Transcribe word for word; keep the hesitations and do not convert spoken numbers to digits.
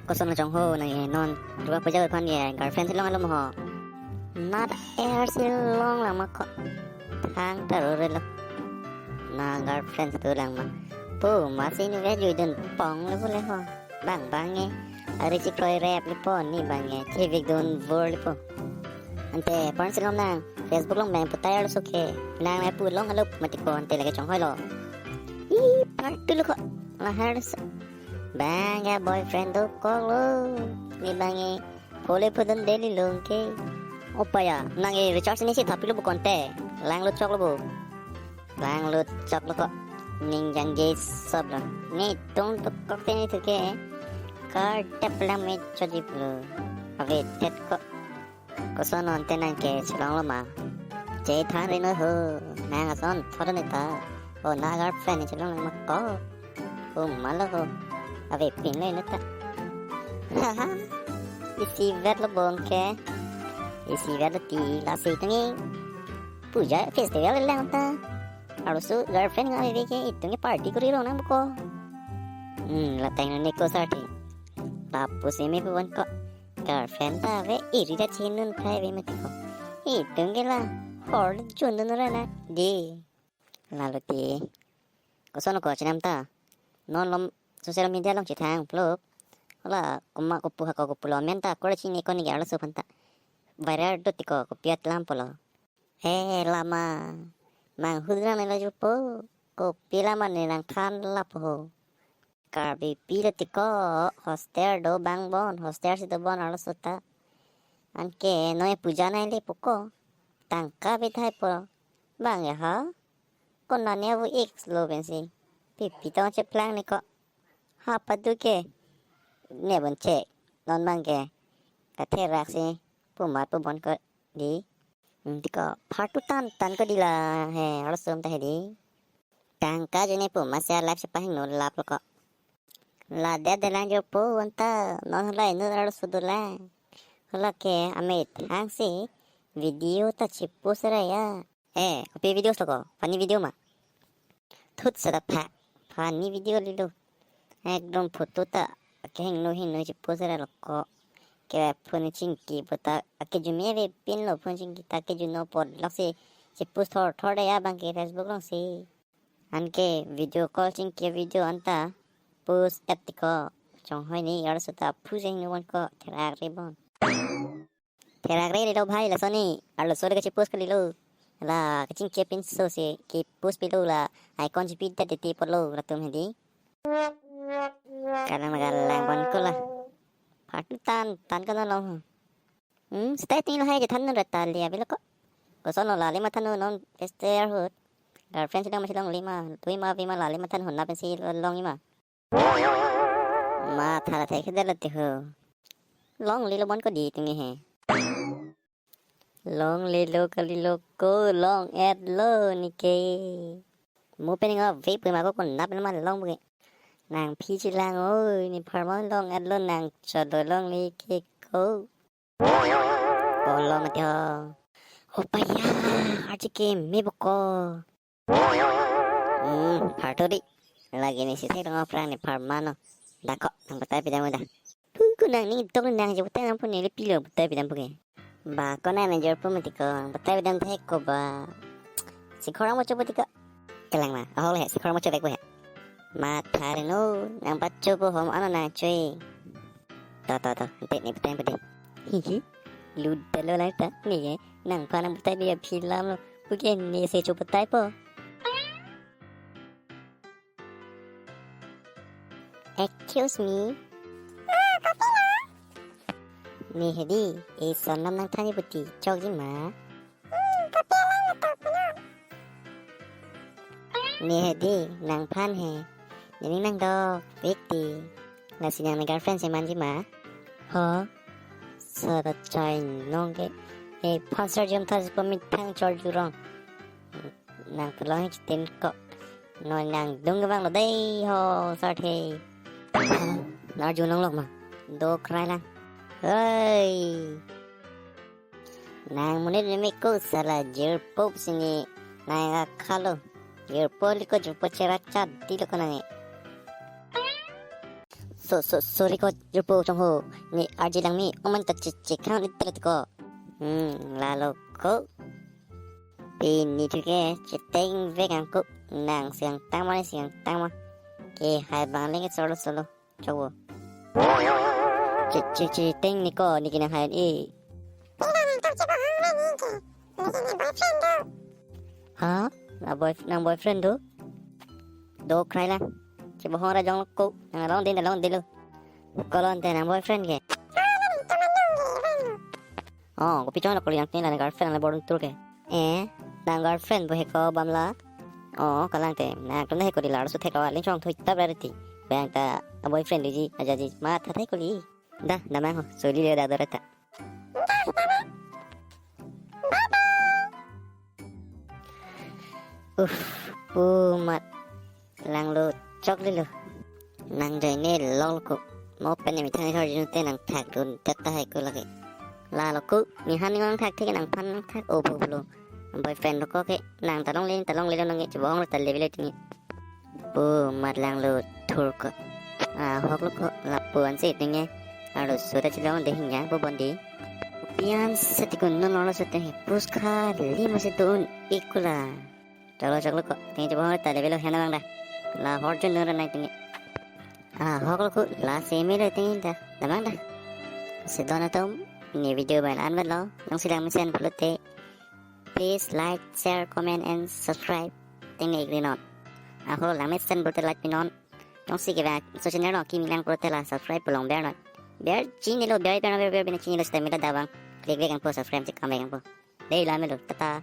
Koson lo chongho nang e non. Durga Puja aphan ye girlfriend si longlelo mo ho. Nat er si longlang ma ko. Thang ta ro re lo. Na girlfriend si dolang ma. Pu ma si ni ve jui dun pong le pu le ho. Bang bang e. Ari si kroi rep le po ni bang e. Chevik dun vor le po. Ante porn si longnang. Facebook along bang putai arloso ke. Nang nai pu longlelo mati ko ante lake chonghoi lo. Ih, part two lo ko. Lahar so. Bang ya boyfriend dokok lo. Ni bang e. Kole pudun daily long ke. Opa ya, nang e recharge ni si thapilo bu konte. Langlo choklo bu. Langlo choklo ko. Ning jangje sop lo. Netum dokok te ni thuke. Kar tep lang me choji pulo. Ave thet ko. Koson non te nang ke chelonglo ma. Che than ri noi ho. Nang ason thor ni ta. O na girlfriend ni chelong ma ko. O ma lo ho. Ave pin le no ta. Haha. Isivet lo bong ke. Isivet lo ti lasi tungi. Puja festival lang ta. Arloso girlfriend nga ave ke itum ke party kori rong nang bu ko. Hmm, la tang ne ko sarthi. Tapu si me pu bon ko. Girlfriend ta ave iri ta chinun thai ave mati ko. Itum ke la hor jun dun ra na. Di. Lalo ti. Koson ko chenam ta. Non lom social media along chethang plop. Hala kuma kopu ha ko kopu lo men ta kore chini ko ni arloso aphan ta. Viral do ti ko kopi at lam pulo. He lama. Mang hudra melo jupo. Kopi lama ni nang than lap ho. Karbi pi lo ti ko hostel do bang bon, hostel si do bon arloso ta. Anke noi puja nai le puko. Tangka bithai po. Bang ya ha. Ko nane avu ik lo pensi. Pipi tong cheplang ni ko. Ha padu ke. Ne bon che. Non bang ke. Katherak si. Pu mat pu bon ko di. Hmm, ti ko part two tan tan ko di la. He, arloso ta he di. Tangka jene pu masi a live si pahingno lap lo ko. La de de lang jo po anta non hala inut arloso dolang. Hala ke amethang si video ta chipu sera ya. Eh, kopi video lo ko? Funny video ma. Thut sada pha. Funny video lilo. Ekdom photo ta kehingno hingno chipu sera lo ko. Ke phone chingki puta ake jumi ave pin lo phone chingki ta ke juno pod lok si chipu thor thor de ya bang ke Facebook along si. Anke video call chingki video anta post et ti ko. Chonghoi ni arloso ta phu jeng nu bon ko therak re bon. Therak re lo bhai laso ni arloso le kachi post kali lo. La kachingki pinso si ki post pilo la icon chipi ta titi polo latum he di. Kalang magalang bon ko la. Part two tan tan ko na long. Hmm, stay ting lo hai je than nun reta lia bilo ko. Koson lo la lima than nun non sisterhood. Girlfriend si long ma si longle ma, tui ma vi ma la lima than hun na pensi long ma. Ma thala thek khedel ti ho. Longlelo bon ko di tungi he. Longlelo kalilo ko long et lo ni ke. Mo pen nga ve pu ma ko kun nap ma long bu ke. Nang phi chilang oi ni pharma long et lo nang chodo longle ke ko. Polo mati ho. Opa ya, aji ke me boko. Hmm, part two di. Lagi ni si thek dong aprang ni pharma no. Dako, nang batai pidam udah. Pu ku nang ni dong nang je batai nang pu ni le pilo batai pidam pu ke. Ba ko nang nang jor pu mati ko, batai pidam thek ko ba. Si khorang mo chopo ti ko. Kelang ma, ahol he, si khorang mo chobek he. Ma thare no, nang bacho pu hom ano nang choi. To, to, to, ante ni batai pede. Hihi, lu dalo lang ta, ni ke, nang pha nang batai dia film lo, pu ke ni se cho batai po. Excuse me. Ah, kopi lo? Ni hedi, e sonam nang thani puti, chokji ma. Hmm, kopi alang atok pulo. Ni hedi, nang phan he. Ni ning nang dok, pik ti. Lasi nang ni girlfriend si manji ma. Ho? Sada chai nong ke. E phan sar jam thas pamit thang chor jurong. Nang pelong chitin ko. No nang dung ke bang lo dei ho sar the. Nar ju nong lok ma. Do krai lang. Hei. Nang monit meme ko sala jirpo sini nang akhalo. Jirpo liko jirpo cherak chat di lo ko nang e. So, so, sorry ko, jirpo chongho. Ne arje lang me, oman ta che, che khang ni tret ko. Hmm, lalo ko. Pini thu ke, cheteng vek ang ko, nang si angtang ma, ne si angtang ma. Ke hai bang leng solo solo. Chowo. Che, che, cheteng ni ko, ne ke nang hai e. Pila nang tok chebohong me ne ke. Ne ke ne boyfriend do. Ha? Na boy, nang boyfriend do? Do krai lang. Chebohong ra jong ko. Nang longdin, longdin lo. Ko lon te nang boyfriend ke. Oh, kopi chong lo ko yang tin la girlfriend la boarding tour ke. Eh, nang girlfriend bo he ko bamla. Oh, kalang te. Nang tum he ko di lar su thek lo ling chong thui ta berti. Bang ta boyfriend di ji, aja ji. Ma tha thai ko li. Da, damang ho. Soli le da dora ta. Uff, pu mat. Langlo chokle lo. Nang jai ne lol ko. Mo pen ne methang hor jinu te nang thak dun tet ta hai ko lake. Lalo ko, mi han nang thak thik nangphan nang thak o bhoblo. Boyfriend ko ke nang ta longle, ta longle lo nang chebohong ta level tinggi. Pu mat langlo thur ko. Ahok lo ko lapu ansi tinggi. Aro sudah chilong de hingya bo bondi. Pian seti ko non lo seti puskha li masi tun ikula. Choklo choklo ko. Tinggi chebohong ta level lo hena bang da. La hor jun non nang tinggi. Ahok lo ko la semi lo tinggi da. Damang da. Si don atum, ne video bang an lo. Nang si lang mesen pulote. Please like, share, comment, and subscribe. Tinggi ikri non. Ahok lang mesen pulote like pi non. Nang si ke bang so channel no kimi lang pulote la subscribe pu long ber non. Ber chini lo ber ber ber ber bina chini lo stamina da bang. Klik vek ang po subscribe chek kam vek ang po. Dei la me lo. Tata.